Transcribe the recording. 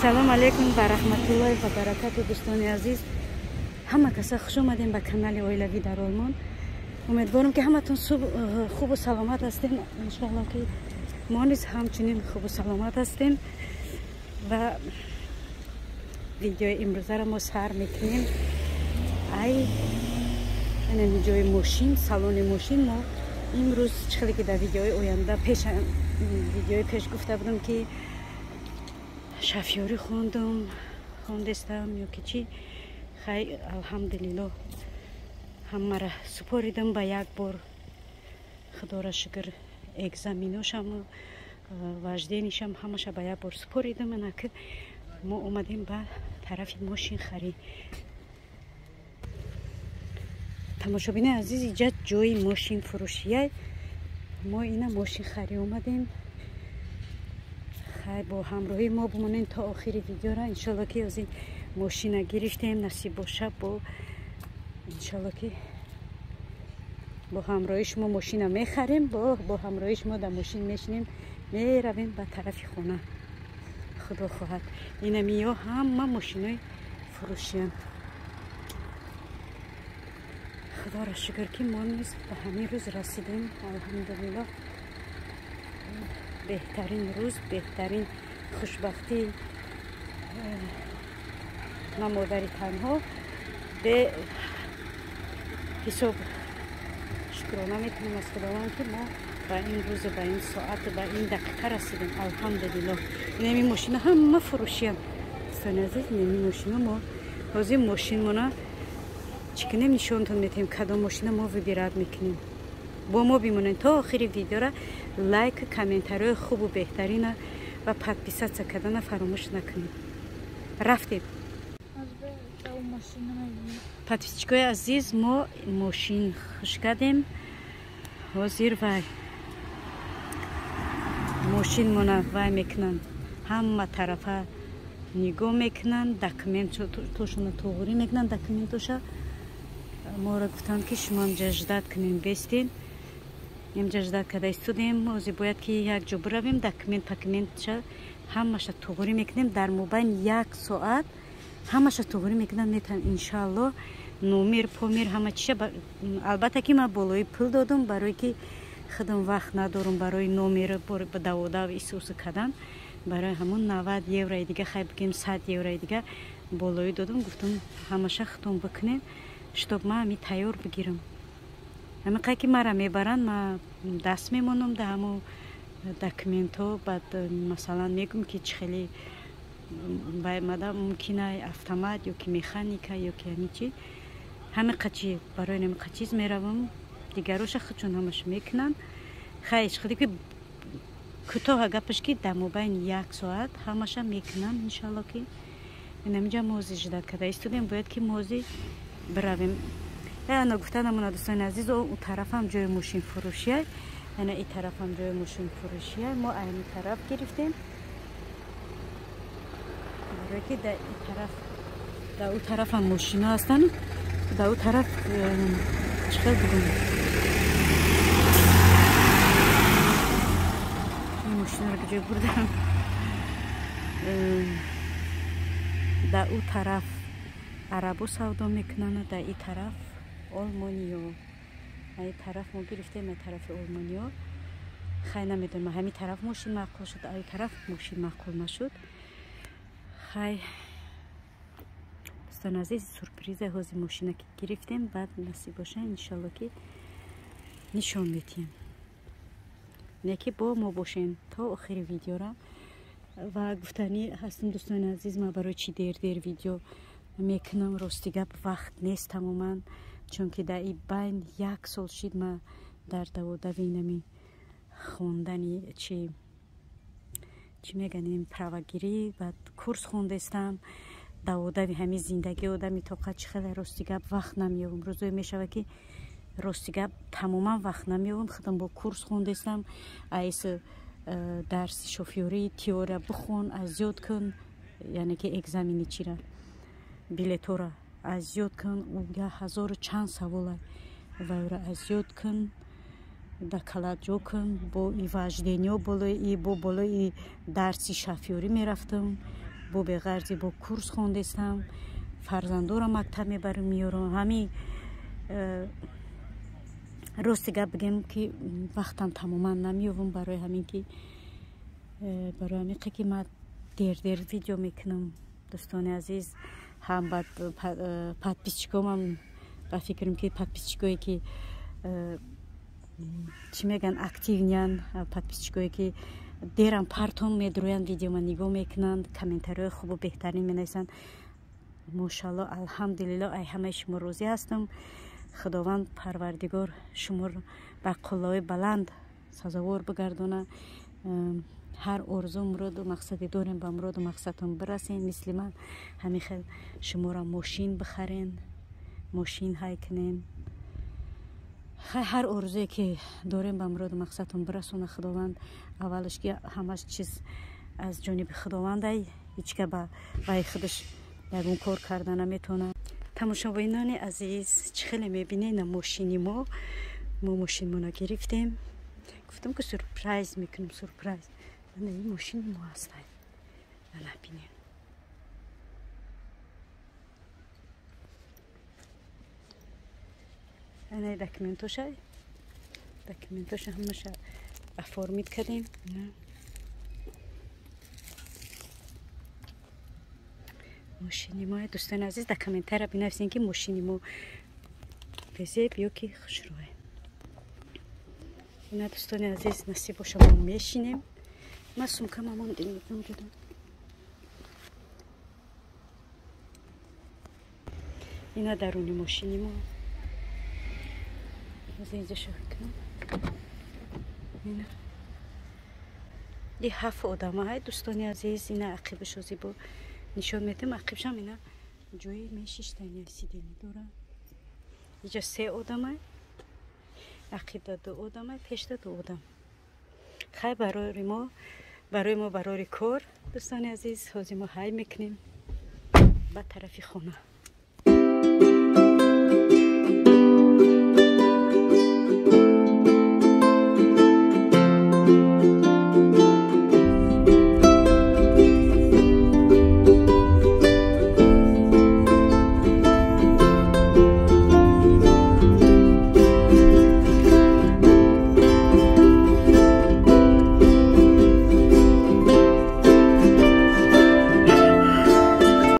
Салом алейкум ва раҳматуллоҳи ва баракату, дӯстони азиз. Ҳама каса хуш омадем ба канали оилавӣ дар Олмон. Умедворам, ки ҳаматон хубу саломат ҳастем. Иншоалло, ки мо низ ҳамчунин хубу саломат ҳастем. Ва видеои имрӯзаро мо сар мекунем. Ай инами ҷои мошин, салони мошин. Мо имрӯз, чӣ хеле ки дар видеои оянда пеш, видеои пеш гуфта будам, ки шафёрӣ хондум, хондестам ё ки чӣ. Хай, алҳамдулиллоҳ, ҳамара супоридам ба як бор, худоро шукр. Экзаменошам, вождение шам, ҳамаша ба як бор супоридам. Анаки мо омадем ба тарафи мошинхарӣ. Тамошобинои азиз, иҷа ҷои мошинфурӯшия. Мо ина мошинхарӣ омадем. Хай, бо ҳамроҳии мо бимонем то охири видеора. Иншолло, ки ози мошина гирифтем, насиб боша, бо иншолло, ки бо ҳамроҳии шумо мошина мехарем, бо ҳамроҳии шумо дар мошин мешинем, меравем ба тарафи хона, худо хоҳад. Инамиё ҳама мошинои фурӯшиянд. Худоро шукр, ки мо низ ба ҳамин рӯз расидем. Алҳамдулиллоҳ, беҳтарин рӯз, беҳтарин хушбахтӣ. Ма модари танҳо бе ҳисоб шукрона мекунем аз Худованд, ки мо ба ин рӯзу ба ин соату ба ин дақиқа расидем. Алҳамдулиллоҳ. Инами мошина ҳама фурӯшиянд, дӯстони азиз. Инами мошина. Мо ҳозир мошинмона чӣ кунем, нишонтон метиҳем, кадом мошина мо выбирать мекунем. Бо мо бимонед то охири видеора. Лайк, комментариҳои хубу беҳтарина ва подписаться кардана фаромӯш накунед. Рафтем. Подписчик ои азиз, мо мошин хуш кардем. Ҳозир вай мошинмона вай мекунанд, ҳама тарафа нигоҳ мекунанд, документошона туғрӣ мекунанд. Документоша моро гуфтанд, ки шумо инҷа ждать кунем, бестен. Инҷа ждать карда истодем. Ҳозир бояд ки як ҷо биравем, документ пакументша ҳамаша туғрӣ мекунем. Дар мобайн як соат ҳамаша туғрӣ мекунанд, метавон, иншоалло. Номер помер, ҳама чиша. Албатта, ки ман болои пул додум, барое ки худам вақт надорум барои номер даводав исусу кардан. Барои ҳамон 90 еврои дига, хай бигем, 100 еврои дига болои додум. Гуфтам, ҳамаша худтон бикунед, чтоб ман ами тайёр бигирам. Ҳамиқай ки мара мебаранд, ма даст мемонам да ҳамо документҳо. Баъд, масалан, мегӯм, ки чӣ хеле мада мумкина, автомат ё ки механика, ё ки ҳами чи, ҳамиқа чи. Барои ҳамиқа чиз меравам, дигароша худшон ҳамаша мекунанд. Хай, хеле ки кӯтоҳа гапаш, ки дар мобайни як соат ҳамаша мекунанд, иншалло. Ки инаминҷа мози ждать карда истодем, бояд ки мози биравем. Ана гуфта намона, дӯстони азиз, у тарафам ҷои мошинфурӯшия, ана и тарафам ҷои мошинфурӯшия. Мо айни тараф гирифтем, барое ки дар и тараф, дар ӯ тарафам мошино ҳастанд. Дар ӯ тараф чӣ хел бигӯм, ин мошиноро ки ҷой бурдам, дар ӯ тараф арабо савдо мекунанд, дар и тараф олмониё. Ай тараф мо гирифтем, ай тарафи олмониё. Хай, намедонам, ҳамин тараф мошин маъқул шуд, ай тараф мошин маъқул нашуд. Хай, дӯстони азиз, сюрприза. Ҳозир мошина ки гирифтем, баъд насиб боша, иншалло, ки нишон метиҳем. Не ки бо мо бошем то охири видеора. Ва гуфтанӣ ҳастам, дӯстони азиз, ман барои чӣ дер дер видео мекунам? Рости гап, вақт нест тамоман, чунки дар и байн як сол шид, ма дар даводави нами хондани, чи чӣ меганем, правагирӣ, баъд курс хондестам. Даводави ҳамин зиндагӣ одами тоқат чӣ хеле, рости гап, вақт намеёбам. Рӯзое мешавад, ки рости гап, тамоман вақт намеёбам. Худам бо курс хондестам, айс дарси шофёрӣ, теория бихон, аз ёд кун, яъне ки экзамени чира, билетора аз ёд кун, ҳазору чанд савола вайра аз ёд кун. Да калат ҷо кун, бо и вождение болои бо болои дарси шофёрӣ мерафтам, бо беғарзи бо курс хондестам, фарзандоро мактаб мебарам, меёрам. Ҳами рости гап бигем, ки вақтам тамоман намеёвам. Барои ҳамин ки барои ҳамин ки ман дер-дер видео мекунам, дӯстони азиз. Ҳам подписчикомам, ба фикрам, ки подписчикое ки чӣ мегӯянд, активный ян, подписчикое ки дерам партон медроянд, видеома нигоҳ мекунанд, комментариҳои хубу беҳтарин менависанд. Мошалло, алҳамдулилло, ай ҳамаи шумо розӣ ҳастам. Худованд Парвардигор шуморо ба қуллаҳои баланд сазовор бигардона. Ҳар орзу, муроду мақсаде дорем, ба муроду мақсадтон бирасен. Мисли ман ҳамин хел шуморо мошин бихарен, мошин ҳай кунен. Ҳар орзуе ки дорем, ба муроду мақсадтон бирасона Худованд. Аввалаш ки ҳамаш чиз аз ҷониби Худовандай, ҳеҷ ка ба вай худаш ягон кор карда наметавонад. Тамошобинони азиз, чӣ хеле мебинед, на мошини мо, мо мошинмона гирифтем. Гуфтам, ки сюрприз мекунем, сюрприз. Ана ин мошини мо ҳастай, ана бинед. Ана документоша, документоша ҳамаша оформить кардем. Мошини мо. Дӯстони азиз, дар комментария бинависем, ки мошини мо безеб ё ки хушрӯе. Ина, дӯстони азиз, насиб боша, мо мешинем. Ман сумкама мондем дидам. Ина даруни мошини мо. Инҷа кунам. Ина и ҳафт одама ҳай, дӯстони азиз. Ина ақибашо зибо нишон медиҳам. Ақибшам ина ҷои мешиштани, сиденье дора. Иҷа се одамай, ақибда ду одамай, пешда ду одам. Хай, барои мо барори кор, дӯстони азиз. Ҳозир мо ҳай мекунем ба тарафи хона.